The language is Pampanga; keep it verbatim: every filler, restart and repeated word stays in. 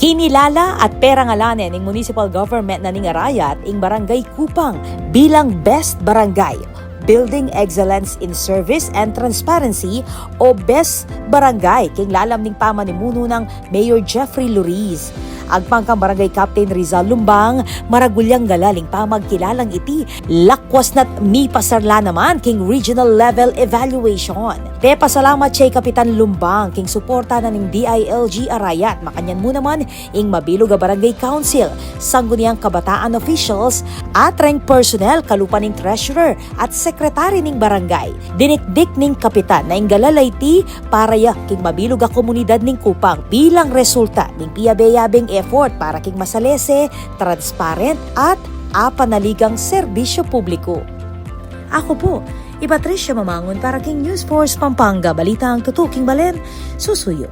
Inilala at perangalan ne ning municipal government na ning Arayat ing Barangay Kupang bilang Best Barangay, Building Excellence in Service and Transparency o Best Barangay king lalam ning pamanimunu nang Mayor Jeffrey Loriz. Agpang kang Barangay Captain Rizal Lumbang, maragul yang galal ing pamagkilalang iti, lakwas na't mipasar la naman king regional level evaluation. Pepasalamat ya i Kapitan Lumbang king suporta na ning D I L G Arayat, makanyan mu naman ing mabilug a barangay council, sangguniang kabataan officials, at rank personnel kalupa ning treasurer at secretary ning barangay. Dinikdik ning kapitan na ing galal a iti para ya king mabilug a komunidad ning Kupang bilang resulta ning piyabe-yabeng effort para king masalese, transparent, at apanaligang serbisyo publiko. Aku pu i Patricia Mamangun para king News Force Pampanga, balitang tutuking balen, susuyu.